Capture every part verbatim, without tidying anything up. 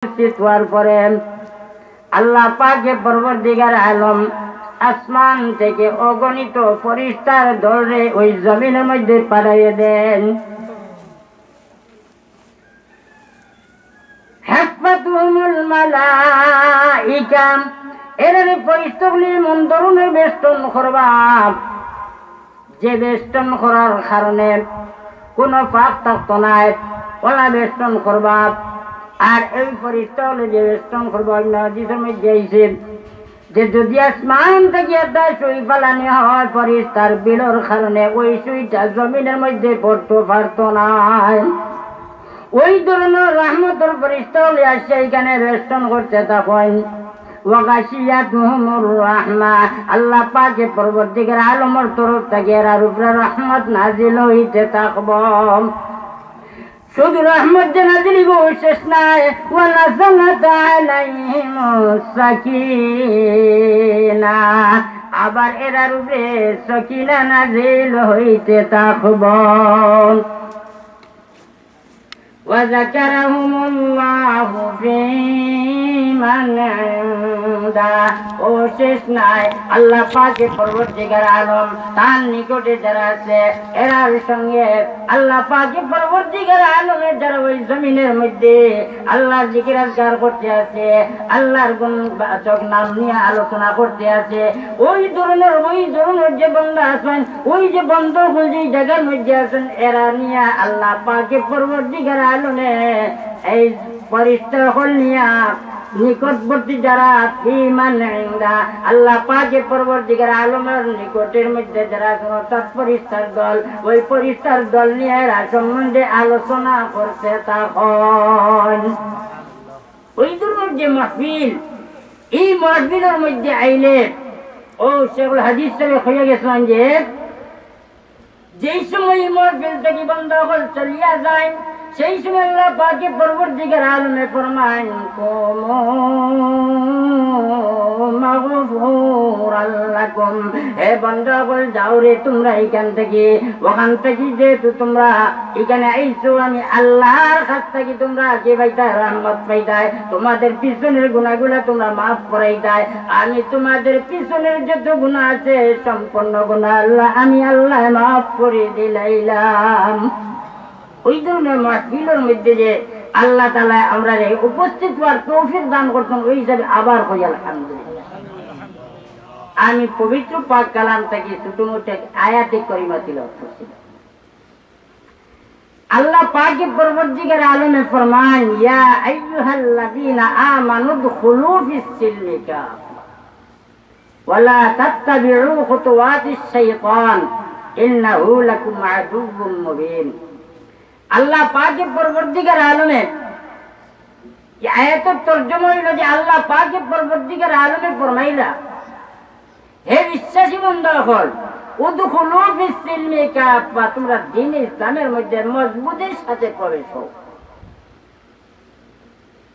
উপস্থিত হওয়ার পরে আল্লাহ পাকে পরওয়ারদিগার আলম আসমান থেকে অগণিত ফেরেশতার দলরে ওই জমিনের মধ্যে পাঠাইয়া দেন। হাফাতুহুমুল মালাইকা, এরারে ফেরেশতাগুলি এমন ধরনের বেষ্টন করবা, যে বেষ্টন করার কারণে কোনো পাপ থাকতো নায়, ওলা বেষ্টন করবা। আর এই ফেরেশতাগুলি যে বেষ্টন করবা, অন্য হাদিসের মধ্যে আইছে যে যদি আসমান থাকি একটা সুই ফালানি হয়, ফেরেশতার ভিড়র কারণে ওই সুইটা জমিনের মধ্যে পড়তে পারতো নায়। ওই ধরনের রহমতর ফেরেশতাগুলি আসে, এখানে বেষ্টন করতে থাকইন। ওয়াগাশিয়াতুহুমুর রাহমা, আল্লাহ পাকে পরওয়ারদিগার আলমর তরফ থাকি এরার উপরে রহমত নাজিল হইতে থাকবো। শুধু রহমত যে নাজিল হইবো, শেষ নাই। ওয়া নাযালাত আলাইহিমুস সাকিনা, আবার এরার উপরে সকিনা নাজিল হইতে থাকবো। وذكرهم الله فيمن عنده। ও শেষ নাই, আল্লাহ পাকে পরওয়ারদিগার আলম তার নিকটে যারা আছে, এরার সঙ্গে আল্লাহ পাকে পরওয়ারদিগার আলমে যারা ওই জমিনের মধ্যে আল্লাহর জিকির আজকার করতে আছে, আল্লাহর গুণবাচক নাম নিয়ে আলোচনা করতে আছে, ওই ধরনের, ওই ধরনের যে বন্দা আছেন, ওই যে বন্দা অকল যে জায়গার মধ্যে আছেন, এরা নিয়া আল্লাহ পাকে পরওয়ারদিগার আলমে এই ফেরেশতা অকল নিয়া নিকটবর্তী যারা ফিমান ইনদা, আল্লাহ পাকে পরওয়ারদিগার আলমের নিকটের মধ্যে যারা আছেন, অর্থাৎ ফেরেশতার দল, ওই ফেরেশতার দল নিয়ে এরা সম্বন্ধে আলোচনা করতে থাকেন। ওই ধরনের যে মাহফিল, এই মাহফিলের মধ্যে আইলে, ও শেখুল হাদিস সাহেব হয়ে গেছিলেন যে, যেই সময় এই মাহফিল থেকে বন্দা অকল চলিয়া যায়, সেই সময় আল্লাহ পাকে পরওয়ারদিগার আলমে ফরমাইন, "কুমু মাগফুরাল লাকুম।" হে বন্দা অকল, যাও রে তোমরা এখান থেকে। ওখান থেকে যেহেতু তোমরা এখানে আইছো, আমি আল্লাহর কাছ থেকে তোমরা কি পাইতায়? রহমত পাইতায়। তোমাদের পিছনের গুনাহগুলা তোমরা মাফ করাইতায়। আমি তোমাদের পিছনের যত গুনাহ আছে, সম্পূর্ণ গুনাহ আল্লাহ, আমি আল্লাহ মাফ করে দিলাইলাম। ওই ধরনের মাহফিলের মধ্যে যে আল্লাহ তাআলা আমরারে উপস্থিত হওয়ার তৌফিক দান করছেন, ওই হিসাবে আবার কই আলহামদুলিল্লাহ। আমি পবিত্র পাক কালাম থেকে ছোট মোটো এক আয়াতে করিমা তিলাওয়াত করছি। আল্লাহ পাকে পরওয়ারদিগার আলমে ফরমান, "ইয়া আইয়ুহাল্লাযীনা আমানু উদখুলু ফিস সিলমি কাফফা ওয়া লা তাত্তাবিউ খুতুওয়াতিশ শাইতান ইন্নাহু লাকুম আদুউম মুবিন।" আল্লাহ পাকে পরওয়ারদিগার আলমে, এই আয়াতের তর্জমা হইল যে আল্লাহ পাকে পরওয়ারদিগার আলমে ফরমাইলা, হে বিশ্বাসী বন্দা অকল, উদখুলু ফিস সিলমি কাফফা, তোমরা দ্বীনে ইসলামের মধ্যে মজবুতির সাথে প্রবেশ হও।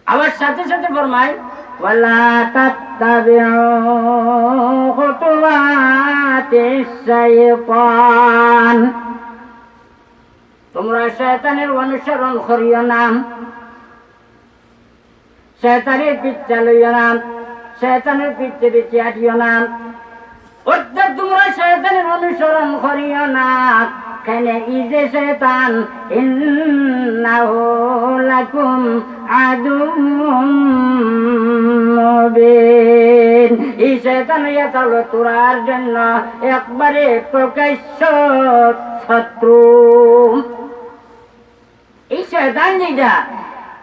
আবার সাথে সাথে ফরমায়, "ওয়ালা তাত্তাবিউ খুতুওয়াতিশ শাইতান।" তোমরা শয়তানের অনুসরণ করিও না, শয়তানের পিচ্ছা লইও না, শয়তানের পিছে পিছে হাঁটিও না। অর্থাৎ তোমরা শয়তানের অনুসরণ করিও না। কেনে ই যে শয়তান, ইন্নাহু লাকুম আদুউম মুবিন। ই শয়তান হইয়া থাকলো তোরার জন্য একবারে প্রকাশ্য শত্রু। এই শয়তান যেটা,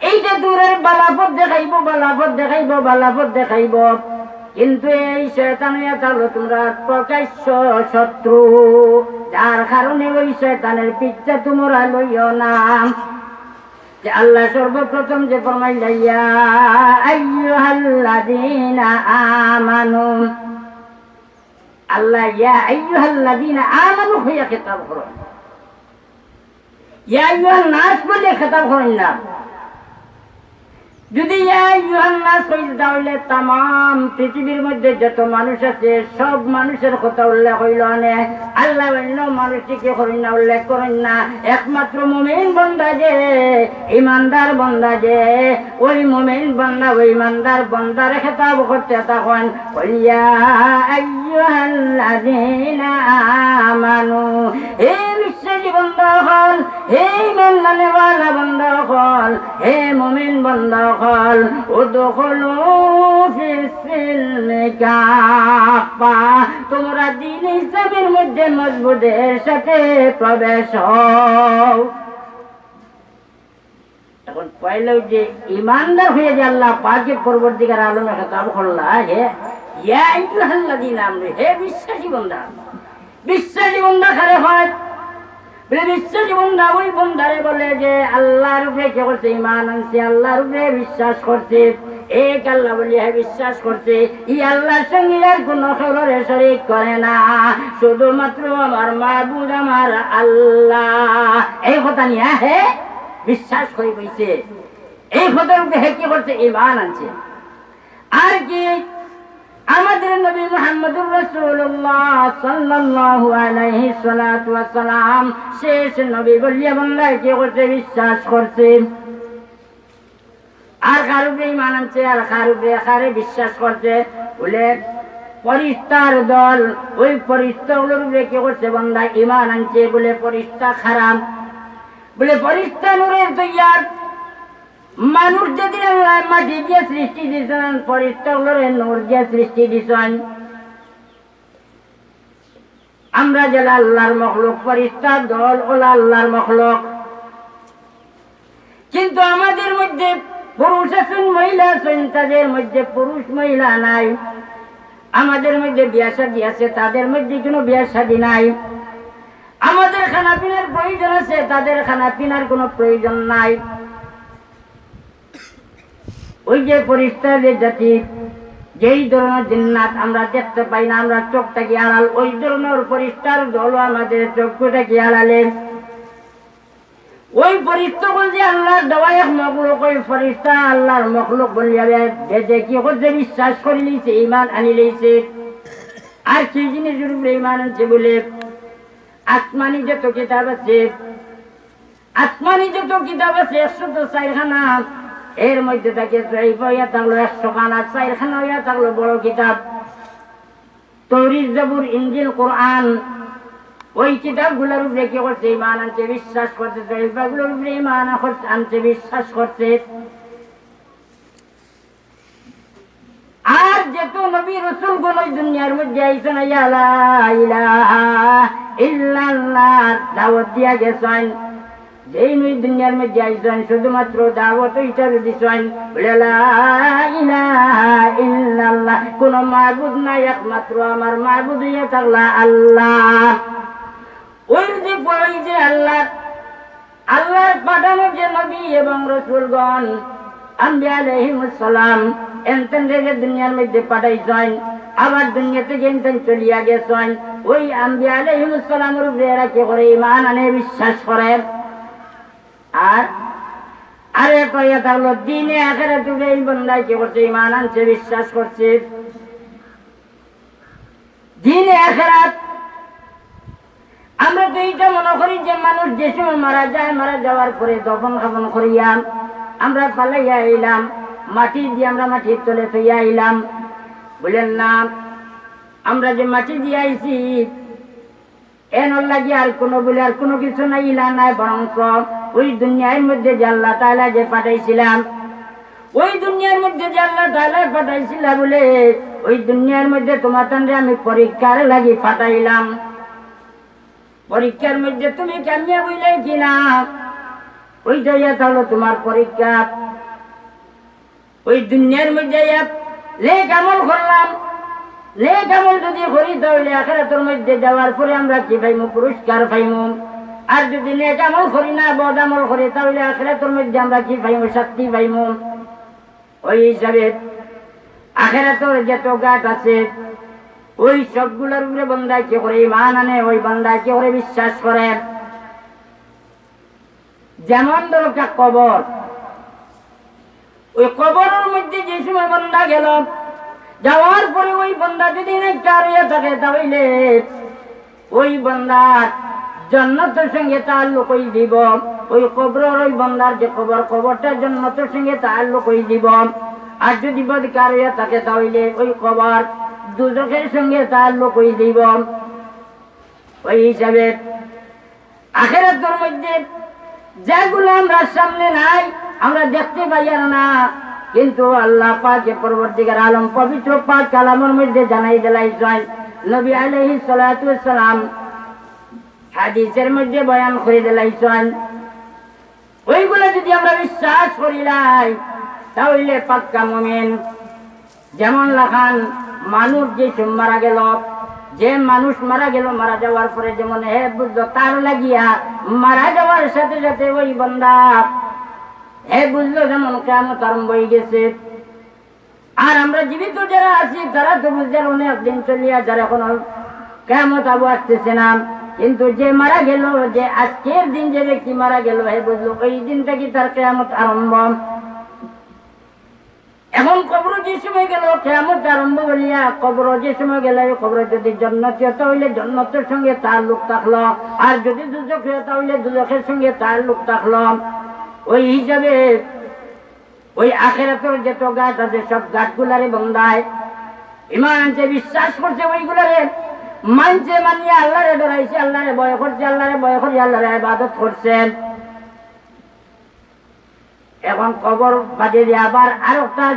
এইটা তোমরারে বালাপথ দেখাইবো, বালাপথ দেখাইবো, বালাপথ দেখাইবো। কিন্তু এই শয়তান হইয়া থাকলো তোমরা প্রকাশ্য শত্রু, যার কারণে ওই শয়তানের পিচ্ছা তোমরা লইও না। যে আল্লাহ সর্বপ্রথম যে ফরমাইলা, "ইয়া আইয়ুহাল্লাযীনা আমানু", আল্লাহ ইয়া আইয়ুহাল্লাযীনা আমানু হইয়া খেতাব করইন। ইয়া আইয়ুহান নাস বলে খেতাব করইন না। যদি ইয়া আইয়ুহান নাস কইল, তাইলে তামাম পৃথিবীর মধ্যে যত মানুষ আছে, সব মানুষের কথা উল্লেখ অইলো অনে। আল্লায় অইন্য মানুষরে কি করইন না, উল্লেখ করইন না। একমাত্র মুমিন বন্দা যে, ইমানদার বন্দা যে, ওই মুমিন বন্দা, ওই ইমানদার বন্দারে খেতাব করতে তখন, "কুল ইয়া আইয়ুহাল্লাযীনা আমানু", হে বিশ্বাসী বন্দা অকল, হে ইমান আনেওয়ালা বন্দা অকল, হে মুমিন বন্দা অকল, উদখুলু ফিস সিলমি কাফফা, তোমরা দ্বীন ইসলামের মধ্যে মজবুতের সাথে প্রবেশ হও। এখন পয়লা যে ইমানদার হইয়া যে আল্লাহ পাকে পরওয়ারদিগার আলমে খেতাব করলা, হে, ইয়া আইয়ুহাল্লাযীনা আমানু, হে বিশ্বাসী বন্দা। বিশ্বাসী বন্দা কারে কয়? বলে, বিশ্বাসী বন্দা ওই বন্দারে বলে যে আল্লাহর উপরে কি করছে? ইমান আনছে, আল্লাহর উপরে বিশ্বাস করছে। এক আল্লাহ বলিয়া হে বিশ্বাস করছে, ই আল্লাহর সঙ্গে আর কোনো কাউরে শরিক করে না, শুধুমাত্র আমার মাবুদ আমার আল্লাহ। এই কথা নিয়া হে বিশ্বাস করি বইছে। এই কথার উপরে হে কি করছে? ইমান আনছে। আর কি, আমাদের নবী মুহাম্মদুর রাসূলুল্লাহ সাল্লাল্লাহু আলাইহি সালাতু ওয়াসালাম শেষ নবী বলিয়া বন্দায় কি করছে? বিশ্বাস করছে। আর কার উপরে ইমান আনছে, আর কার উপরে কারে বিশ্বাস করছে? বলে, ফিরিস্তার দল, ওই ফিরিস্তাগুলোর উপরে কি করছে? বন্দায় ইমান আনছে। বলে, ফিরিস্তা খারাপ। বলে, ফিরিস্তা নূরের তৈয়ার। মানুষ যেদিন আল্লায় মাটি দিয়া সৃষ্টি দিছইন, ফিরিস্তাগুলোরে নূর দিয়া সৃষ্টি দিছইন। আমরা যেলা আল্লাহর মখলুক, ফিরিস্তার দল অলা আল্লাহর মখলুক। কিন্তু আমাদের মধ্যে পুরুষ আছইন, মহিলা আছইন, তাদের মধ্যে পুরুষ মহিলা নাই। আমাদের মধ্যে বিয়া শাদী আছে, তাদের মধ্যে কোনো বিয়া শাদী নাই। আমাদের খানাপিনার প্রয়োজন আছে, তাদের খানাপিনার কোনো প্রয়োজন নাই। ওই যে ফিরিস্তা যে জাতি, যেই ধরনের জিন্নাত আমরা দেখতে পাই না, আমরা চোখ থাকি আড়াল, ওই ধরনের ফিরিস্তার দলও আমাদের চোখ থাকি আড়ালে। ওই ফিরিস্তাগুলো যে আল্লাহর দেওয়া এক মখলুক, ওই ফিরিস্তা আল্লাহর মখলুক বলিয়া বে-, বেদে কি করছে? বিশ্বাস করি লইছে, ইমান আনি লইছে। আর কি জিনিসের উপরে ইমান আনছে? বলে, আসমানি যত কিতাব আছে, আসমানি যত কিতাব আছে একশো তো চাইরখানা, এর মধ্যে থাকি জয়ীফা অইয়া থাকলো একশো খানা, চাইরখানা অইয়া থাকলো বড় কিতাব। তৌরিত, জবুর, ইঞ্জিল, কোরআন, ওই কিতাবগুলোর উপরে কি করছে? ইমান আনছে, বিশ্বাস করছে। জয়ীফাগুলোর উপরে ইমান আনছে, বিশ্বাস করছে। আর যত নবী রসুলগণ ওই দুনিয়ার মধ্যে আইছইন, ইয়া লা ইলাহা ইল্লাল্লাহ দাওয়াত দিয়া গেছইন। যেইন ওই দুনিয়ার মধ্যে আইছইন, শুধুমাত্র দাওয়াত ওইটার দিছইন, বলে, "লা ইলাহা ইল্লাল্লাহ, কোনো মাবুদ নাই, একমাত্র আমার মাবুদ অইয়া থাকলা আল্লাহ।" ওই যে, ওই যে আল্লাহ, আল্লাহর পাঠানো যে নবী এবং রসুলগণ, আম্বিয়া আলাইহিমুস সালাম, এনতেন যে দুনিয়ার মধ্যে পাঠাইছইন, আবার দুনিয়া থাকি এনতেন চলিয়া গেছইন, ওই আম্বিয়া আলাইহিমুস সালামর উপরে এরা কি করে? ইমান আনে, বিশ্বাস করে। আর আরে কইয়া থাকলো, দিনে আখেরাত উপরে এই বন্দায় কি করছে? ইমান আনছে, বিশ্বাস করছে। দিনে আখেরাত। আমরা তো এইটা মনে করি যে মানুষ যে সময় মারা যায়, মারা যাওয়ার পরে দফন কাফন করিয়া আমরা ফালাইয়া আইলাম, মাটি দিয়া আমরা মাটির তলে থইয়া আইলাম। বলেন না, আমরা যে মাটি দিয়া আইছি, এনর লাগি আর কোনো বলে আর কোনো কিছু নাই, ইলা নাই, বরঞ্চ ওই দুনিয়ার মধ্যে যে আল্লাহ তাআলা যে পাঠাইছিলাম, ওই দুনিয়ার মধ্যে যে আল্লাহ তাআলা পাঠাইছিলা বলে, ওই দুনিয়ার মধ্যে তোমাতানরে আমি পরীক্ষার লাগি পাঠাইলাম। পরীক্ষার মধ্যে তুমি কামিয়াব অইলে কি না, ওই যাইয়া তাহলে তোমার পরীক্ষা। ওই দুনিয়ার মধ্যে এক নেক আমল করলাম, নেক আমল যদি করি তাহলে আখেরাতর মধ্যে যাওয়ার পরে আমরা কি পাইমু? পুরস্কার পাইমু। আর যদি নেক আমল করি না, বদ আমল করি, তাহলে আখেরাতর মধ্যে আমরা কি পাইমু? শাস্তি পাইমু। ওই হিসাবে আখেরাতর যত ঘাট আছে, ওই সবগুলোর উপরে বন্দায় কি করে? ইমান আনে। ওই বন্দায় কি করে? বিশ্বাস করে। যেমন ধরো একটা কবর, ওই কবরর মধ্যে যে সময় বন্দা গেল, যাওয়ার পরে ওই বন্দা যদি নেককার অইয়া থাকে, তা অইলে ওই বন্দার জন্নতর সঙ্গে তাল্লুক অই যিবো। ওই কবরর ওই বন্দার যে কবর, কবরটা জন্নতর সঙ্গে তাল্লুক অই যিবো। আর যদি বদকার অইয়া থাকে, তা অইলে ওই কবর দুজখর সঙ্গে তাল্লুক অই যিবো। ওই হিসাবে আখেরাতর মধ্যে যেগুলা আমরার সামনে নাই, আমরা দেখতে পাইয়ার না, কিন্তু আল্লাহ পাকে পরওয়ারদিগার আলম পবিত্র পাক কালামর মধ্যে জানাই দিলাইছইন, নবী আলাইহিস সালাতু ওয়াস সালাম হাদিসর মধ্যে বয়ান করি দিলাইছইন। ওইগুলা যদি আমরা বিশ্বাস করিলাই, তা অইলে পাক্কা মুমিন। যেমন লাখান মানুষ যে সময় মারা গেল, যে মানুষ মারা গেল, মারা যাওয়ার পরে যেমন হে বুঝলো তার লাগিয়া মারা যাওয়ার সাথে সাথে ওই বন্দা হে বুঝলো যেমন কিয়ামত আরম্ভ অই গেছে। আর আমরা জীবিত যারা আছি, তারা তো বুঝি অনেক দিন চলিয়া যার, এখনো কিয়ামত আবু আসতেছে না। কিন্তু যে মারা গেল, যে আজকের দিন যে ব্যক্তি মারা গেল, হে বুঝলো ওই দিন থাকি তার কিয়ামত আরম্ভ। এখন কবরো যে সময় গেল, কিয়ামত আরম্ভ বলিয়া, কবরো যে সময় গেল, ওই কবরো যদি জন্নতি অইতো, তা অইলে জন্নতর সঙ্গে তাল্লুক থাকলো, আর যদি দুজখি অইতো, তা অইলে দুজখর সঙ্গে তাল্লুক থাকলো। ওই হিসাবে ওই আখেরাতর যত ঘাট আছে, সব ঘাটগুলারে বন্দায় ইমান আনছে, বিশ্বাস করছে, ওইগুলারে মানছে, মানিয়া আল্লাহরে ডরাইছে, আল্লাহরে ভয় করছে, আল্লাহরে ভয় করি আল্লাহরে ইবাদত করছে। এখন কবর বাদে দিয়া আবার আরোকটা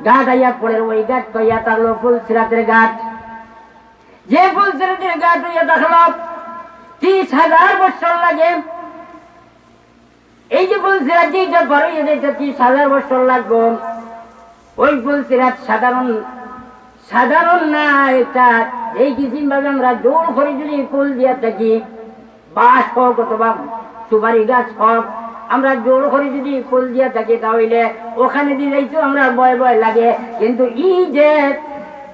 ঘাট আইয়া পড়ের, ওই ঘাট কইয়া থাকলো পুলসিরাতের ঘাট। যে পুলসিরাতের ঘাট অইয়া থাকলো ত্রিশ হাজার বছর লাগে। এই যে পুলসিরাত, যেটা পার অইয়া যাইতে ত্রিশ হাজার বছর লাগবো, ওই পুলসিরাত সাধারণ, সাধারণ না। এটা এই কিসিম ভাবে আমরা জোর করি যদি পুল দিয়া থাকি, বাঁশ হোক অথবা সুপারি গাছ হোক, আমরা জোর করি যদি পুল দিয়া থাকি, তা অইলে ওখানে দি যাইতে আমরা ভয় ভয় লাগে। কিন্তু ই যে,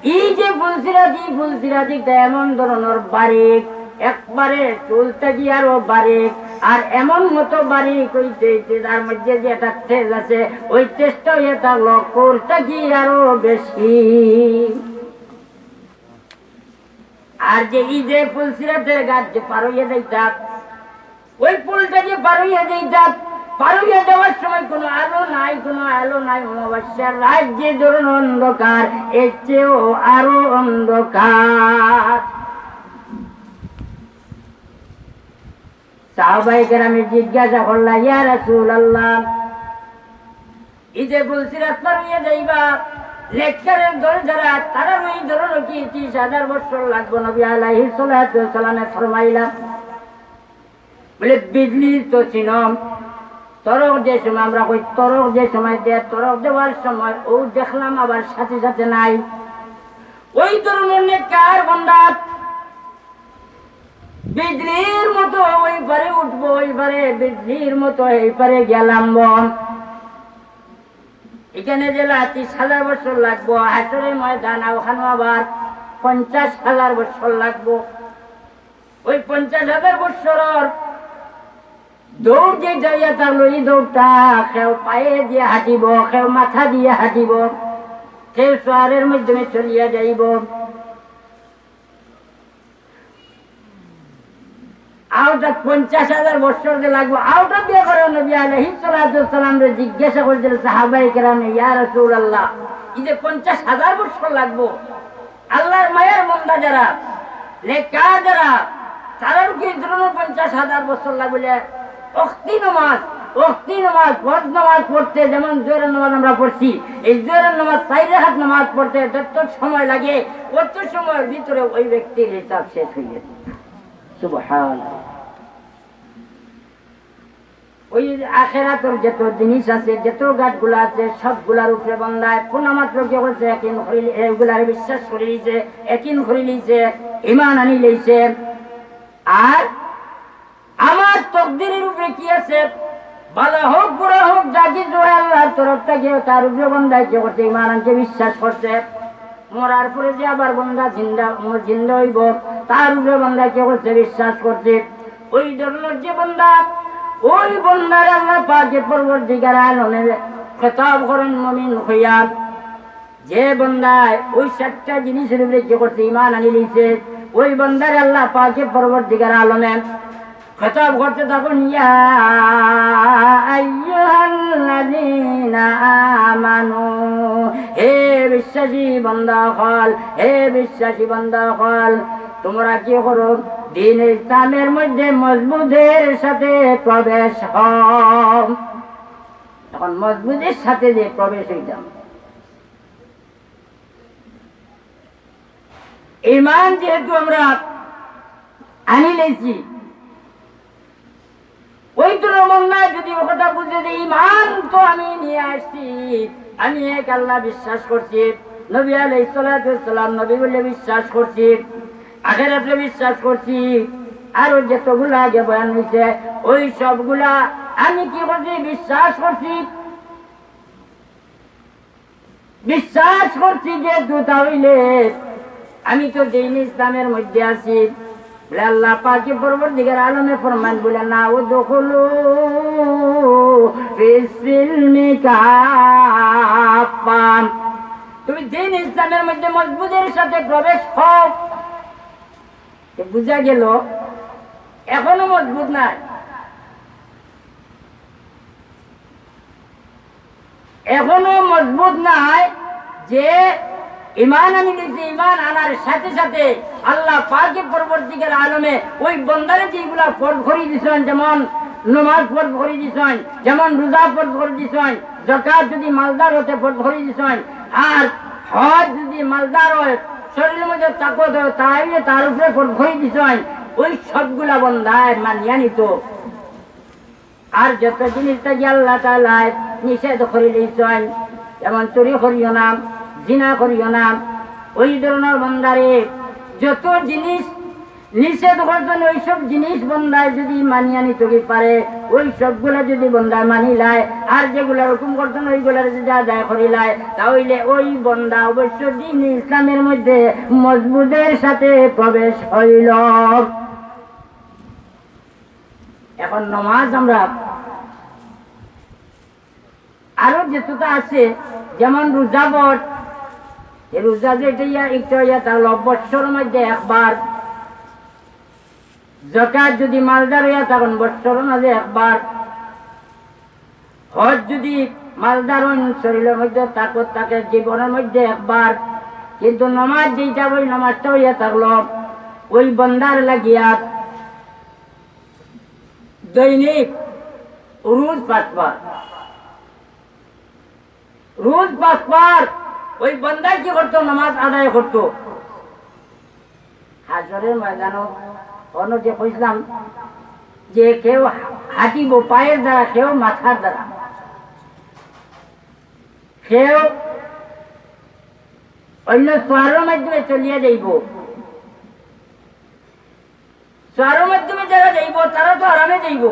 ই যে পুলসিরাত, ই পুলসিরাত ইটা এমন ধরনর বারিক, একবারে চুল থাকি আরো বারিক, আর এমন মতো বারিক অইতে অইতে তার মধ্যে যে একটা তেজ আছে, ওই তেজটা অইয়া থাকলো কর থাকি আরো বেশি। আর যে ই যে পুলসিরাতের ঘাট যে পার অইয়া যাইতা, ওই পুলটা যে পার অইয়া যাইতা, পার অইয়া যাওয়ার সময় কোনো আলো নাই, কোনো আলো নাই, অমাবস্যার রাত যে ধরন অন্ধকার, এর চেয়েও আরো অন্ধকার। সাহাবায়ে কেরামে জিজ্ঞাসা করলা, "ইয়া রাসূলুল্লাহ, ই যে পুলসিরাত পার অইয়া যাইবা, নেককারের দল যারা, তারার ওই ধরনর কি ত্রিশ হাজার বছর লাগবো?" নবী আলাইহিস সালাতু ওয়াস সালামে ফরমাইলা, বলে, "বিজলি তো চিনো, তরক যে সময় আমরা কই, তরক যে সময় দেয়, তরক দেওয়ার সময় ও দেখলাম আবার সাথে সাথে নাই।" ওই ধরনর নেককার বান্দা বিজলির মতো ওই পারে উঠবো, ওই পারে বিজলির মতো এই পারে গেলাম। এখানে যে ত্রিশ হাজার বছর লাগবো, হাশরের ময়দান, ওখানে আবার পঞ্চাশ হাজার বছর লাগবো। ওই পঞ্চাশ হাজার বছরর দৌড় যে যাইয়া তার লই দৌড়টা, কেউ পায়ে দিয়া হাঁটিবো, কেউ মাথা দিয়া হাঁটিবো, কেউ সওয়ারের মাধ্যমে চলিয়া যাইবো। আওটা পঞ্চাশ হাজার বছর যে লাগবো, আওটা বিয়া করে নবী আলাইহিস সালাতু ওয়াস সালামরে জিজ্ঞাসা করছিল সাহাবায়ে কেরামে, "ইয়া রাসূলুল্লাহ, ই যে পঞ্চাশ হাজার বছর লাগবো, আল্লাহর মায়ার বান্দা যারা, নেককার যারা, তারার কি এই ধরনর পঞ্চাশ হাজার বছর লাগবো?" বলে, "অক্তি নামাজ, অক্তি নামাজ, ফরজ নামাজ পড়তে যেমন জোহরের নামাজ আমরা পড়ছি, এই জোহরের নামাজ চাইর রাকাত নামাজ পড়তে যত সময় লাগে, অত সময়ের ভিতরে ওই ব্যক্তির হিসাব শেষ হয়ে গেছে।" সুবহানাল্লাহ। ওই আখেরাতর যত জিনিস আছে, যত ঘাটগুলা আছে, সবগুলার উপরে বান্দায় পুরা মাত্র কি করছে? ইয়াকিন করিল-, এগুলারে বিশ্বাস করিলিছে, ইয়াকিন করিলিছে, ইমান আনিলিছে। আর আমার তকদিরের উপরে কি আছে, ভালা হোক, বুরা হোক, যা কিছু হয় আল্লাহর তরফ থাকি, তার উপরে বান্দায় কি করছে? ইমান আনছে, বিশ্বাস করছে। মরার পরে যে আবার বান্দা জিন্দা, জিন্দা অইবো, তার উপরে বান্দায় কি করছে? বিশ্বাস করছে। ওই ধরনর যে বান্দা, ওই বান্দারে আল্লাহ পাকে পরওয়ারদিগার আলমে খেতাব করইন মুমিন কইয়া, যে বন্দায় ওই সাতটা জিনিসর উপরে কি করছে, ইমান আনি লইছে, ওই বন্দারে আল্লাহ পাকে পরবর্তীকার আলমে খেতাব করতে থাকইন, "ইয়া আইয়ুহাল্লাযীনা আমানু, হে বিশ্বাসী বন্দা অকল, হে বিশ্বাসী বন্দা অকল, তোমরা কি করো? দ্বীন ইসলামের মধ্যে মজবুতের সাথে প্রবেশ হও।" এখন মজবুতের সাথে যে প্রবেশ হইতাম, ইমান যেহেতু আমরা আনি লইছি, ওই তো রমন্যায় যদি ও কথা বুঝে যে ইমান তো আমি নিয়ে আসছি, আমি এক আল্লাহ বিশ্বাস করছি, নবী আলাইহিস সালাতু ওয়াস সালাম নবী বলে বিশ্বাস করছি, আখেরাতে বিশ্বাস করছি, আরো যতগুলা আগে বয়ান হইছে, ওই সবগুলা আমি কি করছি? বিশ্বাস করছি। বিশ্বাস করছি যে দুটা হইলে আমি তো দ্বীন ইসলামের মধ্যে আছি। বলে আল্লাহ পাকে পরবর্তীকার আলমে ফরমান বলে, "না, উদখুলু ফিস সিলমি কাফফা।" তুমি দ্বীন ইসলামের মধ্যে মজবুতের সাথে প্রবেশ হও। তো বুঝা গেল, এখনো মজবুত নাই, এখনো মজবুত নাই যে ইমান আমি নিছি, ইমান আনার সাথে সাথে আল্লাহ পাকে পরবর্তীকার আলমে ওই বন্দারে যেগুলা ফরজ করি দিছইন, যেমন নমাজ ফরজ করি দিছইন, যেমন রোজা ফরজ করি দিছইন, যাকাত যদি মালদার হতে ফরজ করি দিছইন, আর হজ যদি মালদার হয়, শরীরের মধ্যে তাকত হয়, তাইলে তার উপরে ফরজ করি দিছইন, ওই সবগুলা বন্দায় মানিয়া নিত। আর যত জিনিস থাকি আল্লাহ তাআলায় নিষেধ করি দিছইন, যেমন চুরি করিও না, জিনা করিও না, ওই ধরনের বন্দারে যত জিনিস নিষেধ করছইন, ওই সব জিনিস বন্দায় যদি মানিয়া নিতে কি পারে, ওই সবগুলা যদি বন্দায় মানিলায়, আর যেগুলা হুকুম করছইন ওইগুলার যদি আদায় করিলায়, তাহলে ওই বন্দা অবশ্য দ্বীন ইসলামের মধ্যে মজবুতের সাথে প্রবেশ হইল। এখন নমাজ আমরা আরো যেটুকু আছে, যেমন রোজা বট, এই রোজা যেটা ইয়া, একটা ইয়া, তা হলো বৎসরের মধ্যে একবার। যাকাত যদি মালদার হইয়া তখন বৎসরের মাঝে একবার। হজ যদি মালদার হইন, শরীরের মধ্যে তাকত থাকে, জীবনের মধ্যে একবার। কিন্তু নমাজ যেটা, ওই নমাজটা হইয়া থাকলো ওই বন্দার লাগিয়া দৈনিক রোজ পাঁচবার, রোজ পাঁচবার ওই বন্দায় কি করতো? নমাজ আদায় করতো। হাশরের ময়দানো অন্য যে কইছিলাম যে কেউ হাঁটিব পায়ের দ্বারা, কেউ মাথার দ্বারা, কেউ অন্য সোয়ারর মাধ্যমে চলিয়া যাইব। সোয়ারর মাধ্যমে যারা যাইব, তারা তো আরামে যাইব।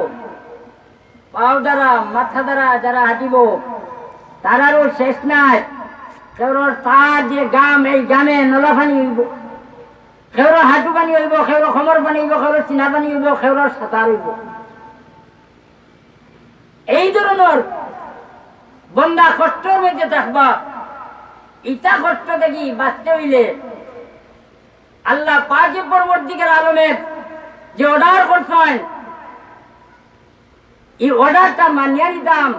পাও দ্বারা, মাথা দ্বারা যারা হাঁটিব, তারারও শেষ নাই। কেউর পা যে গাম, এই গামে নলা পানি হইব, কেউর হাঁটু পানি হইব, কেউর কোমর পানি হইব, কেউর সিনা পানি হইব, কেউর সাঁতার হইব। এই ধরনের বন্দা কষ্টর মধ্যে থাকবা। ইতা কষ্ট থাকি বাঁচতে হইলে আল্লাহ পাকে পরবর্তীকার আলমে যে অর্ডার করছইন, এই অর্ডারটা মানিয়া নিতাম।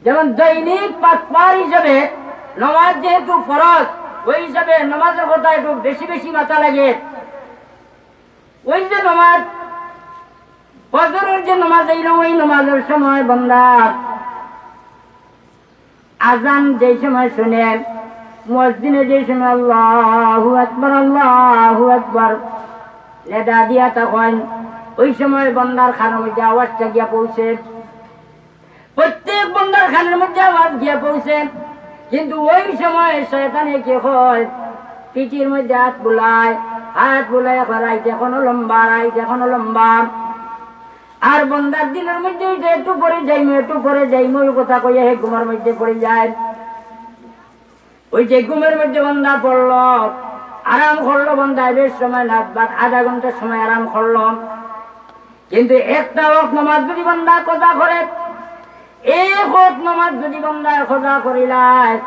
যেমন দৈনিক পাঁচবার হিসাবে নমাজ যেহেতু ফরজ, ওই হিসাবে নমাজের কথা একটু বেশি বেশি মাথা লাগে। ওই যে নমাজ, ফজরের যে নমাজ, এই ওই নমাজের সময় বন্দা আজান যেই সময় শুনে, মুয়াজ্জিনে যেই সময় "আল্লাহু আকবার, আল্লাহু আকবার" নেদা দিয়া তখন ওই সময় বন্দার কানর মধ্যে আওয়াজটা গিয়া পৌঁছে, প্রত্যেক বন্দার কানর মধ্যে আওয়াজ গিয়া পৌঁছে। কিন্তু ওই সময় শয়তানে কি হয়, পিঠির মধ্যে হাত বুলায়, হাত বুলায়, এখন রাইত এখনো লম্বা, রাইত এখনো লম্বা। আর বন্দার দিলর মধ্যে ওই যে একটু পরে যাইমু, একটু পরে যাইমু, ওই কথা কইয়া হে ঘুমের মধ্যে পড়ি যায়। ওই যে ঘুমের মধ্যে বন্দা পড়লো, আরাম করলো বন্দা, বেশ সময় না, বা আধা ঘন্টার সময় আরাম করলো, কিন্তু একটা ওয়াক্ত নামাজ যদি বন্দা কাজা করে, এক ওয়াক্ত নামাজ যদি বন্দায় কাজা করিলায়,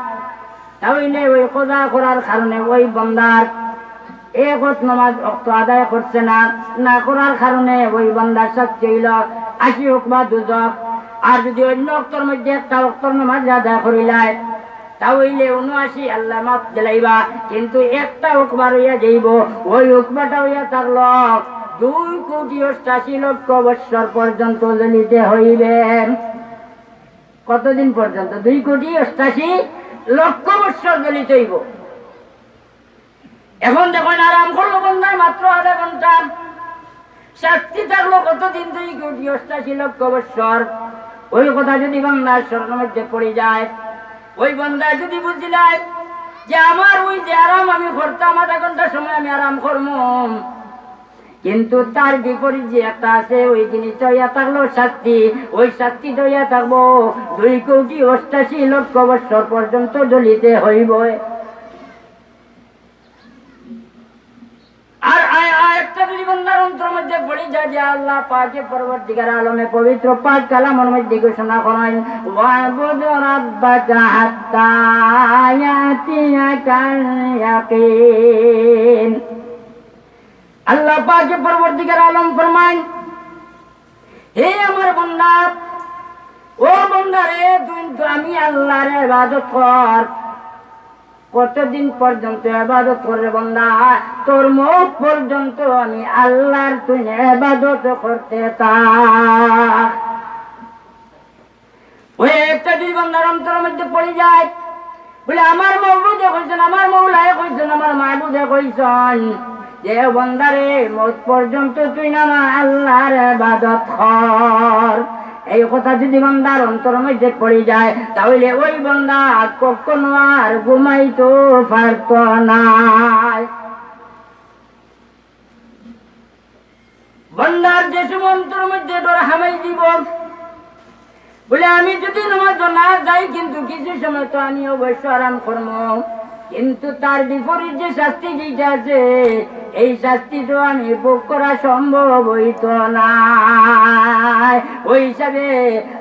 তাইলে ওই কাজা করার কারণে ওই বন্দার এক ওয়াক্ত নামাজ অক্ত আদায় করছে না, না করার কারণে ওই বন্দার শাস্তি অইলো আশি উকবা দুজখ। আর যদি অন্য ওয়াক্তর মধ্যে একটা ওয়াক্তর নামাজ আদায় করিলায়, তাইলে ঊনআশি আল্লায় মাফ দিলাইবা, কিন্তু একটা উকবা রইয়া যাইবো। ওই উকবাটা অইয়া থাকলো দুই কোটি অষ্টাশি লক্ষ বৎসর পর্যন্ত জ্বলিতে হইবে। কতদিন পর্যন্ত? দুই কোটি অষ্টাশি লক্ষ বৎসর জ্বলিতে হইবো। এখন দেখইন, আরাম করলো বন্দায় মাত্র আধা ঘন্টা, শাস্তি থাকলো কতদিন? দুই কোটি অষ্টাশি লক্ষ বৎসর। ওই কথা যদি বন্দার স্মরণর মধ্যে পড়ি যায়, ওই বন্দায় যদি বুঝিলায় যে আমার ওই যে আরাম আমি করতাম, আধা ঘন্টা সময় আমি আরাম করমু, কিন্তু তার বিপরীত যে একটা আছে, ওই জিনিসটা অইয়া থাকলো শাস্তি, ওই শাস্তিটা অইয়া থাকবো দুই কোটি অষ্টাশি লক্ষ বৎসর পর্যন্ত জ্বলিতে হইবো। আর আ-, আ-, একটা যদি বন্দার অন্তরর মধ্যে পড়ি যায় যে আল্লাহ পাকে পরওয়ারদিগার আলমে পবিত্র পাক কালামর মধ্যে ঘোষণা করইন, "ওয়াবুদ রাব্বাকা হাত্তা ইয়াতিয়াকাল ইয়াকিন।" আল্লাহ পাকে পরওয়ারদিগার আলম ফরমাইন, হে আমার বন্দা, ও বন্দা রে, তুই তো আমি আল্লাহর ইবাদত কর। কতদিন পর্যন্ত ইবাদত কররে বন্দা? তোর মউত পর্যন্ত আমি আল্লাহর তুই ইবাদত করতে থাক। ওই একটা যদি বন্দার অন্তরর মধ্যে পড়ি যায়, বলে, আমার মাবুদে কইছইন, আমার মৌলায় কইছইন, আমার মাবুদে কইছইন যে, "বন্দারে, মউত পর্যন্ত তুই না আমার আল্লাহর ইবাদত কর।" এই কথা যদি বন্দার অন্তরর মধ্যে পড়ি যায়, তাইলে ওই বন্দা কখনো আর ঘুমাইতো পারতো নায়। বন্দার যে সময় অন্তরর মধ্যে ডর হামাই দিব, বলে, "আমি যদি নামাজো না যাই, কিন্তু কিছু সময় তো আমি অবশ্য আরাম করমু, কিন্তু তার বিপরীত যে শাস্তি যেটা আছে, এই শাস্তি তো আমি ভোগ করা সম্ভব অইতো নায়।" ওই হিসাবে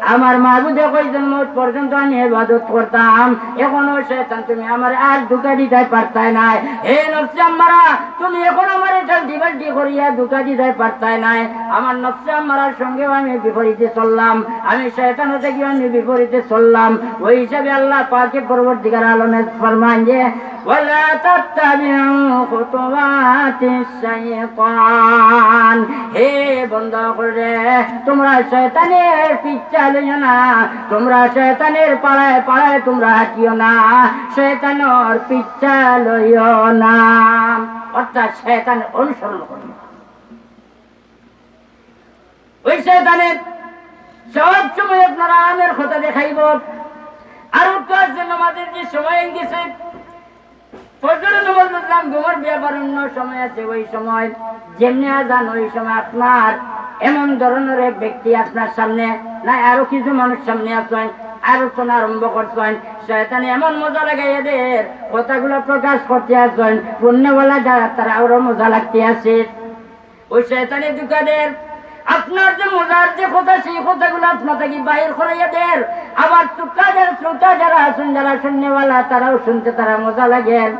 আমার মাবুদে কইছইন, "মউত পর্যন্ত আমি ইবাদত করতাম, এখনো শয়তান তুমি আমারে আর ধোঁকা দিতায় পারতায় নায়। হে নফসে আম্মারা, তুমি এখন আমারে ঠাল্টি-বাল্টি করিয়া ধোঁকা দিতায় পারতায় নায়। আমার নফসে আম্মারার সঙ্গেও আমি বিপরীতে চললাম, আমি শয়তান হতে গিয়ে আমি বিপরীতে চললাম।" ওই হিসাবে আল্লাহ পাকে পরওয়ারদিগার আলমে ফরমান যে, "ওয়ালা তাত্তাবিউ খুতুওয়াতিশ শাইতান।" হে বন্দা অকলরে, তোমরা শয়তানের পিচ্ছা লইও না, তোমরা শয়তানের পাড়ায় পাড়ায় তোমরা হাঁটিও না, শয়তানর পিচ্ছা লইও না, অর্থাৎ শয়তান অনুসরণ করো না। ওই শয়তানে সব সময় আপনার আরামের কথা দেখাইব। আর তো আছে নামাজের যে সময় হয়ে গেছে, ফজরের নামাজ বুঝলাম, ঘুমর ব্যাপার অন্য সময় আছে, ওই সময় যেমনি আজান, ওই সময় আপনার এমন ধরনের এক ব্যক্তি আপনার সামনে নাই, আরো কিছু মানুষ সামনে আছেন, আলোচনা আরম্ভ করছেন, শয়তানে এমন মজা লাগাইয়া দের, কথাগুলো প্রকাশ করতে আছেন, পুণ্যওয়ালা যারা তারা আরো মজা লাগতে আছে। ওই শয়তানে ধোঁকা দের। আপনার যে মজার যে কথা, সেই কথাগুলো আপনার থাকি বাইর করাইয়া দের। আবার চুপটা যারা, শ্রোতা যারা আছেন, যারা শুননেওয়ালা, তারাও শুনতে তারা মজা লাগের।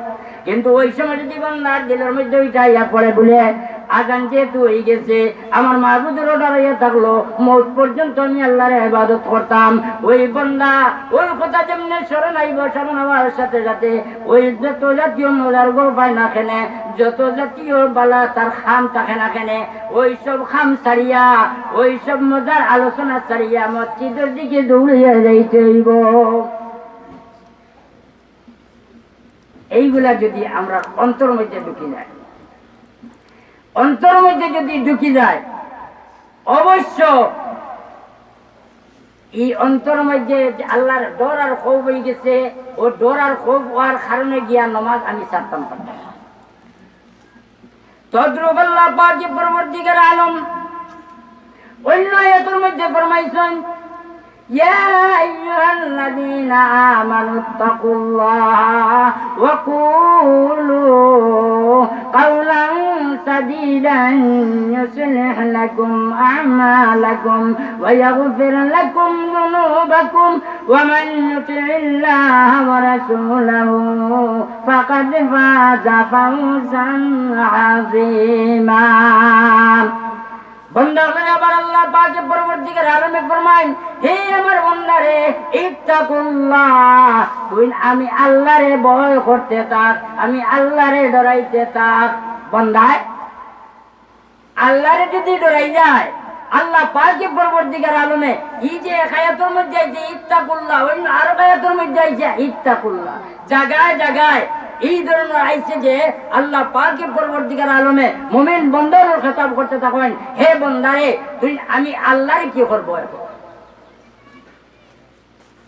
কিন্তু ওই সময় যদি বান্দার দিলর মধ্যে ওইটা আইয়া পড়ে বলে, "আজান যেহেতু হয়ে গেছে, আমার মাবুদর অর্ডার হইয়া থাকলো, মউত পর্যন্ত আমি আল্লাহর ইবাদত করতাম।" ওই বান্দা ওই কথা যেমনে স্মরণ আইব, স্মরণ হওয়ার সাথে সাথে ওই যত জাতীয় মজার গল্প হয় না কেনে, যত জাতীয় বালা তার খাম থাকে না কেনে, ওই সব খাম ছাড়িয়া, ওই সব মজার আলোচনা ছাড়িয়া মসজিদর দিকে দৌড়িয়া যাইতে হইব। এইগুলা যদি আমরা অন্তর মধ্যে ঢুকি যায়, অন্তর মধ্যে যদি ঢুকি যায়, অবশ্য এই অন্তর মধ্যে যে আল্লাহর ডর আর খৌফ হয়ে গেছে, ও ডর আর খৌফ হওয়ার কারণে গিয়া নমাজ আমি ছাড়তাম পারতাম না। তদ্রূপ আল্লাহ পাকে পরওয়ারদিগার আলম অন্য আয়াতর মধ্যে ফরমাইছেন, يا أيها الذين آمنوا اتقوا الله وقولوا قولا سديدا يصلح لكم أعمالكم ويغفر لكم ذنوبكم ومن يطع الله ورسوله فقد فاز فوزا عظيما. বন্দা অকলরে আবার আল্লাহ পাকে পরওয়ারদিগার আলমে ফরমাইন, "হে আমার বন্দারে, ইত্তাকুল্লাহ, তুই আমি আল্লাহরে ভয় করতে থাক, আমি আল্লাহরে ডরাইতে থাক।" বন্দায় আল্লাহরে যদি ডরাই যায়, আল্লাহ পাকে পরওয়ারদিগার আলমে এই যে এক আয়াতর মধ্যে আইছে ইত্তাকুল্লাহ, অন্য আরো আয়াতর মধ্যে আইছে ইত্তাকুল্লাহ, জাগায় জাগায় এই ধরনের আইছে যে আল্লাহ পাকে পরওয়ারদিগার আলমে মুমিন বন্দারে খেতাব করতে থাকইন, "হে বন্দারে, তুই আমি আল্লাহরে কি করবো এখন?"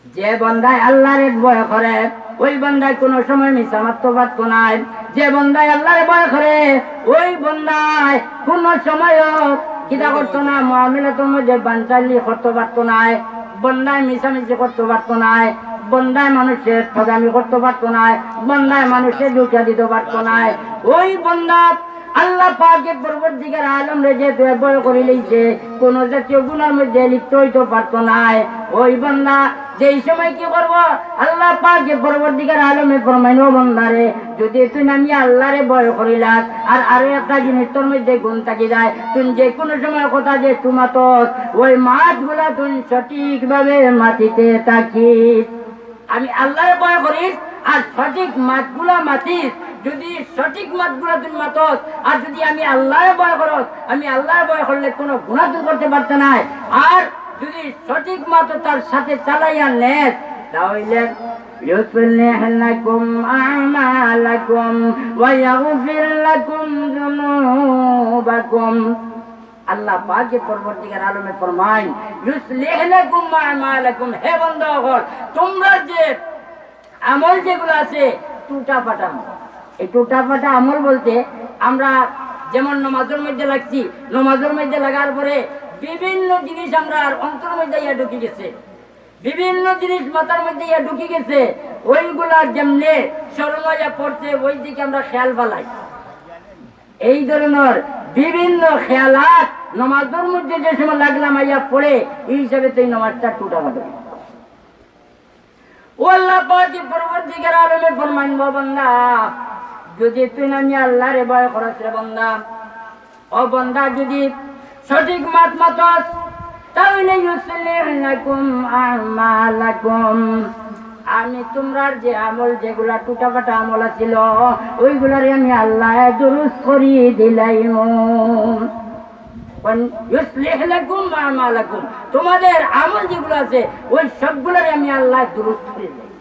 যে বন্দায় আল্লাহরে ভয় করে, ওই বন্দায় কোনো সময় মিছা মাততে পারতো নায়। যে বন্দায় আল্লাহরে ভয় করে, ওই বন্দায় কোনো সময়ও কিতা করতো না, মামলাতর মধ্যে বানচালি করতে পারতো নায়, বন্দায় মিছামিছি করতে পারতো নায়, বন্দায় মানুষের ঠগামি করতে পারতো নায়, বন্দায় মানুষের ধোঁকা দিতে পারতো নায়। ওই বন্দা আল্লাহ পাকে পরওয়ারদিগার আলমরে যে তুই ভয় করি লইছে, কোন জাতীয় গুনার মধ্যে লিপ্ত হইতে পারতো নায়। ওই বন্দা যেই সময় কি করবো, আল্লাহ পাকে পরওয়ারদিগার আলমে ফরমাইন, "ও বন্দারে, যদি তুই আমি আল্লাহরে ভয় করিলাস, আর আরো একটা জিনিস তোর মধ্যে গুণ থাকি যায়, তুই যে কোনো সময় কথা যে তুমাতস, ওই মাতগুলা তুই সঠিকভাবে মাতিতে থাকিস।" আমি আল্লাহরে ভয় করিস আর সঠিক মাতগুলা মাতিস। যদি সঠিক মাতগুলা তুই মাতস আর যদি আমি আল্লাহরে ভয় করস, আমি আল্লাহরে ভয় করলে কোনো গুনাহ তুই করতে পারতে নায়। আর যদি সঠিক মাতো তার সাথে চালাইয়া নেস, তাহলে يصلح لكم أعمالكم ويغفر لكم ذنوبكم। আল্লাহ পাকে পরওয়ারদিগার আলমে ফরমাইন, "ইউসলিহ লাকুম আ'মালাকুম", হে বন্দা অকল, তোমরা যে আমল যেগুলো আছে টুটাফাটা আমল, এই টুটাফাটা আমল বলতে আমরা যেমন নমাজের মধ্যে লাগছি, নমাজের মধ্যে লাগার পরে বিভিন্ন জিনিস আমরার অন্তর মধ্যে ইয়া ঢুকি গেছে, বিভিন্ন জিনিস মাথার মধ্যে ইয়া ঢুকি গেছে, ওইগুলা যেমনে স্মরণ হইয়া পড়ছে, ওই দিকে আমরা খেয়াল ফালাই। এই ধরনের বিভিন্ন খেয়ালাত নমাজের মধ্যে যে সময় লাগলাম আইয়া পড়ে, এই হিসাবে তো এই নমাজটা টুটা হবে। ও আল্লাহ পাকে পরওয়ারদিগার আলমে ফরমাইন, "ও বান্দা, যদি তুই আমি আল্লাহরে ভয় করস রে বান্দা, ও বান্দা, যদি সঠিক মাত মাতস, তাহলে ইউসলিহ লাকুম আ'মালাকুম, আমি তোমরার যে আমল, যেগুলা টুটাফাটা আমল আছিল, ওইগুলারে আমি আল্লাহ দুরুস্ত করি দিলাইমু।" ইউসলিহ লাকুম আ'মালাকুম, তোমাদের আমল যেগুলো আছে, ওই সবগুলারে আমি আল্লাহ দুরুস্ত করি দিলাইমু।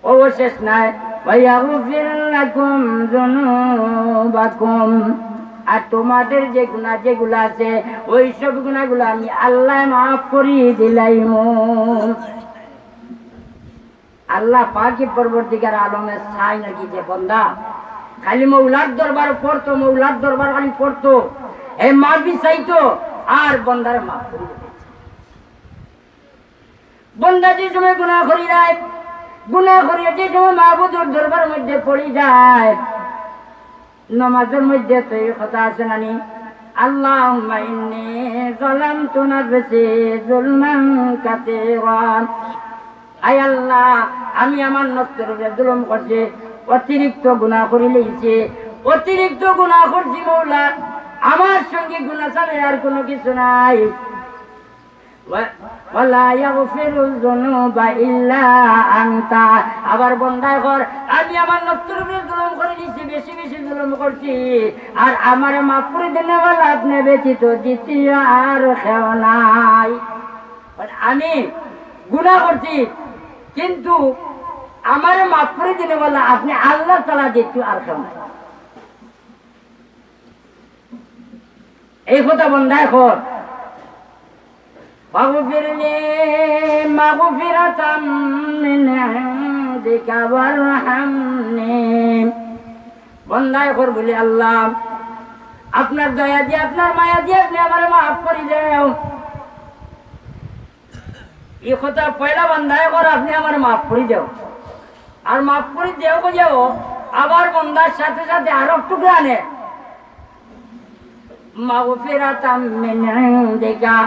ও শেষ নাই, ওয়া ইয়াগফির লাকুম যুনুবাকুম, আর তোমাদের যে গুনাহ যেগুলা আছে, ওই সব গুনাহগুলা আমি আল্লাহ মাফ করি দিলাইমু। আল্লাহ পাকে পরওয়ারদিগার আলমে চাই নাকি যে বন্দা খালি মৌলার দরবার পড়তো, মৌলার দরবার খালি পড়তো, হে মাফি চাইতো, আর বন্দারে মাফ করি দিতো। বন্দা যে সময় গুনাহ করি যায়, গুনাহ করিয়া যে সময় মাবুদর দরবার মধ্যে পড়ি যায়, নমাজের মধ্যে তো এই কথা আছে নানি, "আল্লাহুম্মা ইন্নী যালামতু নাফসি যুলমান কাসীরা।" আয় আল্লাহ, আমি আমার নফসের উপরে জুলুম করছি, অতিরিক্ত গুনাহ করি লইছি, অতিরিক্ত গুনাহ করছি মৌলা, আমার সঙ্গে গুনাহ ছাড়া আর কোনো কিছু নাই। ওয়া-, ওয়ালা ইয়াগফিরুয যুনুবা ইল্লা আনতা। আবার বন্দায় কর, আমি আমার নফসের উপরে জুলুম করি দিছি, বেশি বেশি জুলুম করছি, আর আমারে মাফ করি দেনেওয়ালা আপনি ব্যতীত দ্বিতীয় আর কেউ নাই। মানে আমি গুনাহ করছি, কিন্তু আমারে মাফ করি দেনেওয়ালা আপনি আল্লাহ ছাড়া দ্বিতীয় আর কেউ নাই। এই কথা বন্দায় কর, "ফাগফিরলি মাগফিরাতাম মিন ইনদিকা ওয়ারহামনি।" বন্দায় কর বলি, "আল্লাহ, আপনার দয়া দিয়া, আপনার মায়া দিয়া আপনি আমারে মাফ করি দেও।" ই কথা পয়লা বন্দায় কর, "আপনে আমারে মাফ করি দেও।" আর মাফ করি দেও কইয়াও আবার বন্দার সাথে সাথে আরো এক টুকরা আনে, "মাগফিরাতাম মিন ইনদিকা",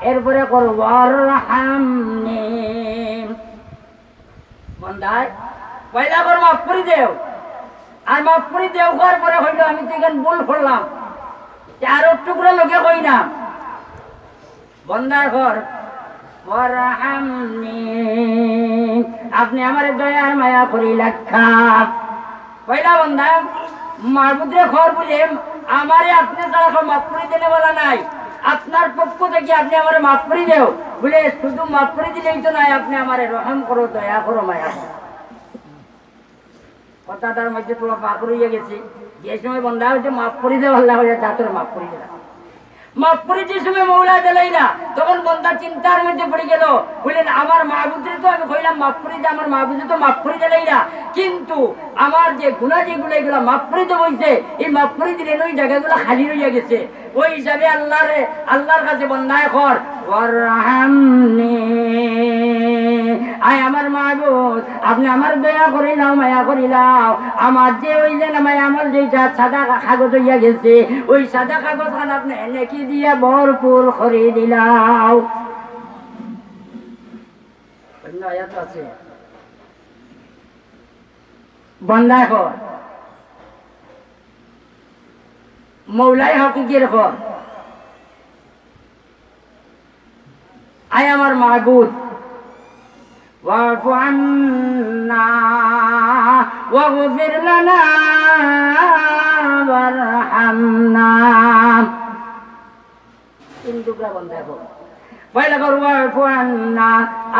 এরপরে কর, "ওয়ারহামনি।" বন্দায় পয়লা কর, "মাফ করি দেও।" আর মাফ করি দেও কওয়ার পরে কইলো, "আমি তো ইখান ভুল করলাম।" তে আরো এক টুকরা লগে কই না, বন্দায় কর, "ওয়ারহামনি", আপনে আমারে দয়া আর মায়া করি লাক্কা। পয়লা বন্দায় মাবুদরে কর বুলে, "আমারে আপনে ছাড়া কেউ মাফ করি দেনেওয়ালা নাই, আপনার পক্ষ থাকি আপনে আমারে মাফ করি দেও।" বুলে, "শুধু মাফ করি দিলেই তো নায়, আপনে আমারে রহম করো, দয়া করো, মায়া করো।" কথাটার মধ্যে তো বাঁক রইয়া গেছে। যে সময় বন্দা হইতে মাফ করি দেওয়া আল্লাহ হইয়া, তা তোর মাফ করি দিলাম। মাফ করি যে সময় মৌলা দিলাইলা, তখন বন্দা চিন্তার মধ্যে পড়ি গেল, বললেন, "আমার মাবুদরে তো আমি কইলাম মাফ করি দে, আমার মাবুদে তো মাফ করি দিলাইলা, কিন্তু আমার যে গুনাহ যেগুলা, এগুলা মাফ করি দেওয়া হইছে, এই মাফ করি দিলে ওই জায়গাগুলা খালি রইয়া গেছে।" ওই হিসাবে আল্লাহরে, আল্লাহর কাছে বন্দায় কর, "ওয়ারহামনি", আয় আমার মাবুদ, আপনে আমার দয়া করিলাও, মায়া করিলাও। আমার যে ওই যে নামায় আমল যেটা সাদা কা-, কাগজ হইয়া গেছে, ওই সাদা কাগজ খান আপনে নেকি দিয়া ভরপুর করি দিলাও। অন্য আয়াত আছে। বন্দায় কর, মৌলায় হকিগির কর, আয় আমার মাবুদ, "ওয়াফু আন্না ওয়াগফির লানা ওয়ারহামনা।" তিন টুকরা বন্দায় কর। পয়লা কর, "ওয়াফু আন্না",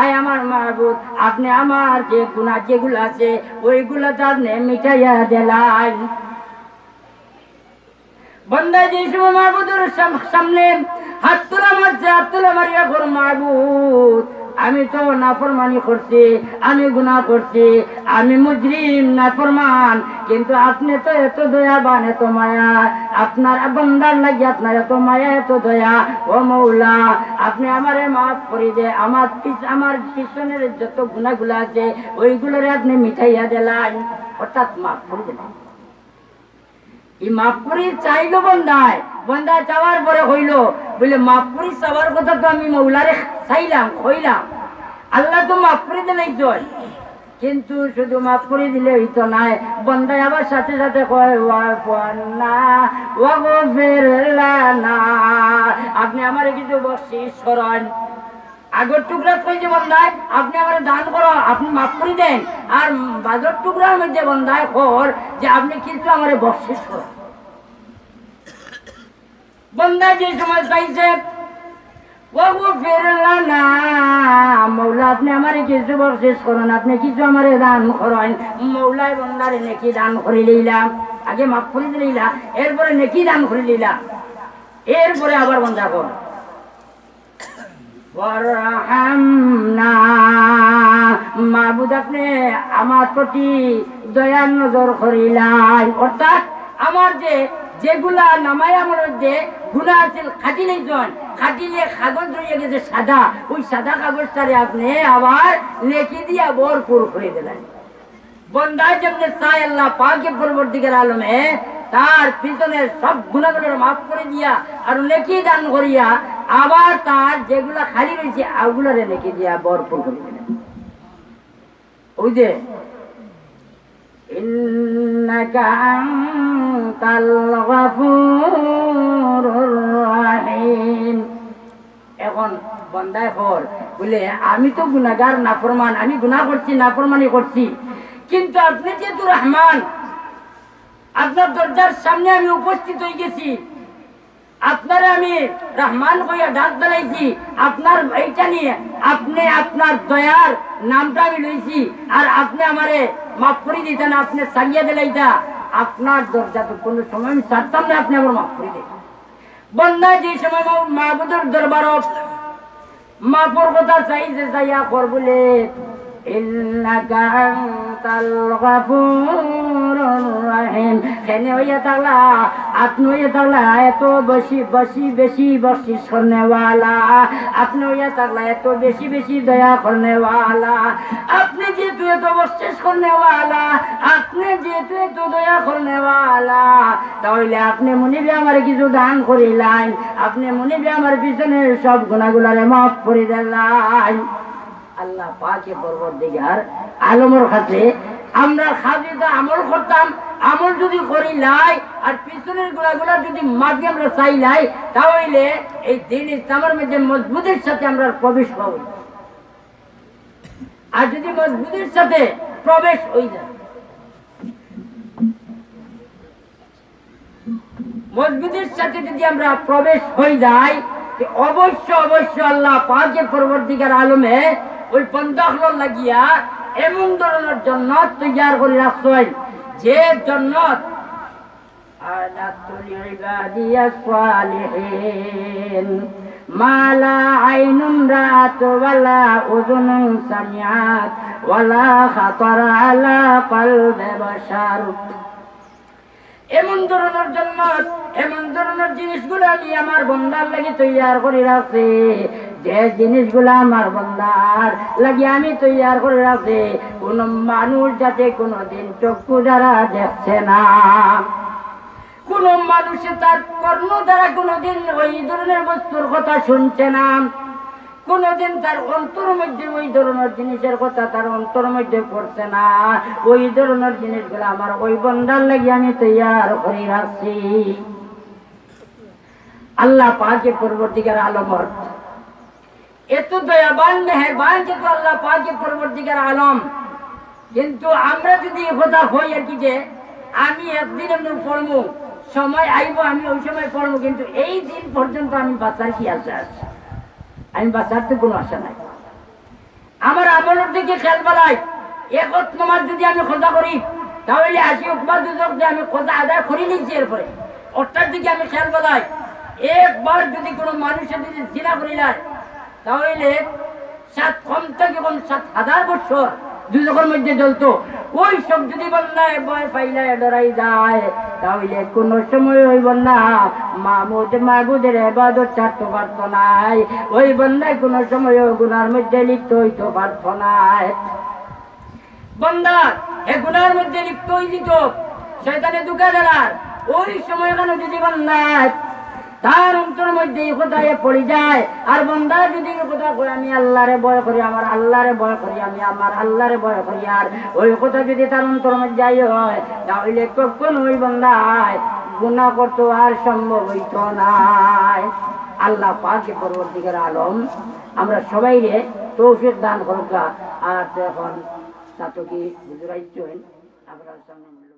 আয় আমার মাবুদ, আপনে আমার যে গুনাহ যেগুলা আছে, ওইগুলা তো আপনে মিটাইয়া দিলাইন। বন্দায় যে সময় মাবুদর সাম-, সামনে হাত তুলা মারছে, হাত তুলা মারিয়া কর, "মাবুদ, আমি তো নাফরমানি করছি, আমি গুনাহ করছি, আমি মুজরিম, নাফরমান, কিন্তু আপনে তো এত দয়াবান, এত মায়া, আপনার বন্দার লাগি আপনার এত মায়া, এত দয়া। ও মৌলা, আপনে আমারে মাফ করি দে, আমার পিছ-, আমার পিছনের যত গুনাহগুলা আছে, ওইগুলারে আপনে মিটাইয়া দিলাইন", অর্থাৎ মাফ করি দিলাইন। ই মাফ করি চাইলো বন্দায়, বন্দায় চাওয়ার পরে কইলো, বুলে, "মাফ করি চাওয়ার কথা তো আমি মৌলারে চাইলাম, কইলাম, আল্লাহ তো মাফ করি দিলাইছইন, কিন্তু শুধু মাফ করি দিলে হইতো নায়।" বন্দায় আবার সাথে সাথে কয়, "ওয়াফু আন্না ওয়াগফির লানা", আপনে আমারে কিছু বকশিশ করইন। আগর টুকরাত কইছে বন্দায়, "আপনে আমারে দান করো, আপনে মাফ করি দেন।" আর বাদর টুকরার মধ্যে বন্দায় কর যে, "আপনে কিছু আমারে বকশিশ করো।" বন্দায় যে সময় চাইছে, "ওয়াগফির লানা", মৌলা, আপনে আমারে কিছু বকশিশ করইন, আপনে কিছু আমারে দান করইন। মৌলায় বন্দারে নেকি দান করি লইলা, আগে মাফ করি দিলাইলা, এরপরে নেকি দান করি লইলা, এরপরে আবার বন্দা কর। "ওয়ারহামনা", মাবুদ, আপনে আমার প্রতি দয়ার নজর করিলাইন। অর্থাৎ আমার যে, যেগুলা নামায় আমলর যে গুনাহ আছিল, কাটিলাইছইন, কাটিলে কাগজ রইয়া গেছে সাদা, ওই সাদা কাগজটারে আপনে আবার নেকি দিয়া ভরপুর করি দিলাইন। বন্দায় যেমনে চায় আল্লাহ পাকে পরবর্তীকার আলমে তার পিছনের সব গুনাহগুলারে মাফ করি দিয়া আর নেকি দান করিয়া আবার তার যেগুলা খালি রইছে ওগুলারে নেকি দিয়া ভরপুর করি দিলেন। ওই যে, "ইন্নাকা আনতাল গাফুরুর রাহিম।" এখন বন্দায় কর, বুলে, "আমি তো গুনাগার, নাফরমান, আমি গুনা করছি, নাফরমানি করছি, কিন্তু আপনে যেহেতু রহমান, আপনার দরজার সামনে আমি উপস্থিত হই গেছি, আপনারে আমি রহমান কইয়া ডাক দিলাইছি, আপনার এইটা নিয়ে আপনে আপনার দয়ার নামটা আমি লইছি, আর আপনে আমারে মাফ করি দিতেন, আপনে ছাড়িয়া দিলাইতা, আপনার দরজা তো কোনো সময় আমি ছাড়তাম না, আপনে আমার মাফ করি দেন।" বন্দায় যে সময় মা-, মাবুদর দরবারো মাফর কথা চাইছে, চাইয়া কর বুলে, إنك أنت الغفور الرحيم। কেনে অইয়া থাকলা, আপনে অইয়া থাকলা এত বেশি, বেশি, বেশি বকশিশ করনেওয়ালা, আপনে অইয়া থাকলা এত বেশি, বেশি দয়া করনেওয়ালা। আপনে যেহেতু এত বকশিশ করনেওয়ালা, আপনে যেহেতু এত দয়া করনেওয়ালা, তাইলে আপনে মনিবে আমারে কিছু দান করিলাইন, আপনে মনিবে আমার পিছনের সব গুনাগুলারে মাফ করি দিলাইন। আল্লাহ পাকে পরওয়ারদিগার আলমর কাছে আমরা খালি তো আমল করতাম, আমল যদি করিলাই আর পিছনের গুনাগুলা যদি মাফি আমরা চাইলাই, তাইলে এই দিন ইসলামর মধ্যে মজবুতির সাথে আমরা প্রবেশ পাবো। আর যদি মজবুতির সাথে প্রবেশ অই যায়, মজবুতির সাথে যদি আমরা প্রবেশ অই যাই, তে অবশ্য, অবশ্য আল্লাহ পাকে পরওয়ারদিগার আলমে ওই বন্দাগুলার লাগিয়া এমন ধরনের জান্নাত তৈয়ার করি রাখছইন, যে জান্নাত أعددت لعبادي الصالحين ما لا عين رأت ولا أذن سمعت ولا خطر على قلب بشر। এমন ধরনের জান্নাত, এমন ধরনের জিনিসগুলা আমি আমার বন্দার লাগি তৈয়ার করি রাখছি, যে জিনিসগুলা আমার বন্দার লাগি আমি তৈয়ার করি রাখছি, কোনো মানুষ যাতে কোনোদিন চক্ষু দ্বারা দেখছে না, কোনো মানুষে তার কর্ণ দ্বারা কোনোদিন ওই ধরনের বস্তুর কথা শুনছে না, কোনোদিন তার অন্তর মধ্যে ওই ধরনের জিনিসের কথা তার অন্তর মধ্যে পড়ছে না, ওই ধরনের জিনিসগুলা আমার ওই বন্দার লাগি আমি তৈয়ার করি রাখছি। আল্লাহ পাকে পরওয়ারদিগার আলমর এত দয়াবান, মেহেরবান যেহেতু আল্লাহ পাকে পরওয়ারদিগার আলম, কিন্তু আমরা যদি এই কথা কই আর কি যে আমি একদিন এমনি পড়মু, সময় আইব আমি ওই সময় পড়মু, কিন্তু এই দিন পর্যন্ত আমি বাঁচার কি আশা আছে? আমি বাঁচার তো কোনো আশা নাই। আমার আমলর দিকে খেয়াল বালাই, এক ওয়াক্ত নামাজ যদি আমি কাজা করি, তাইলে আশি উকবা দুজখ যে আমি কাজা আদায় করি নিছি, এরপরে ওটার দিকে আমি খেয়াল বালাই। একবার যদি কোনো মানুষে যদি জিনা করিলায়, তাইলে সাত, কম থাকি কম সাত হাজার বছর দুজখর মধ্যে জ্বলতো। ওই সব যদি বন্দায় ভয় পাইলায়, ডরাই যায়, তাইলে কোনো সময় ওই বন্দা মাবুদ, মাবুদের ইবাদত ছাড়তো পারতো নায়। ওই বন্দায় কোনো সময়ও গুনার মধ্যে লিপ্ত অইতো পারতো নায়। বন্দা এ গুনার মধ্যে লিপ্ত অই যিতো, শয়তানে ধোঁকা দিলার। ওই সময়খানো যদি বন্দায় তার অন্তর মধ্যে এই কথা এ পড়ি যায়, আর বন্দা যদি এই কথা কয়, "আমি আল্লাহরে ভয় করি, আমার আল্লাহরে ভয় করি, আমি আমার আল্লাহরে ভয় করি", আর ওই কথা যদি তার অন্তর মধ্যে আই হয়, তাইলে কখনো ওই বন্দায় গুনা করতো আর সম্ভব অইতো নায়। আল্লাহ পাকে পরওয়ারদিগার আলম আমরা সবাইরে তৌফিক দান করুক। আর তো এখন তা তো কি হুজুর আইছইন, আপনার সামনে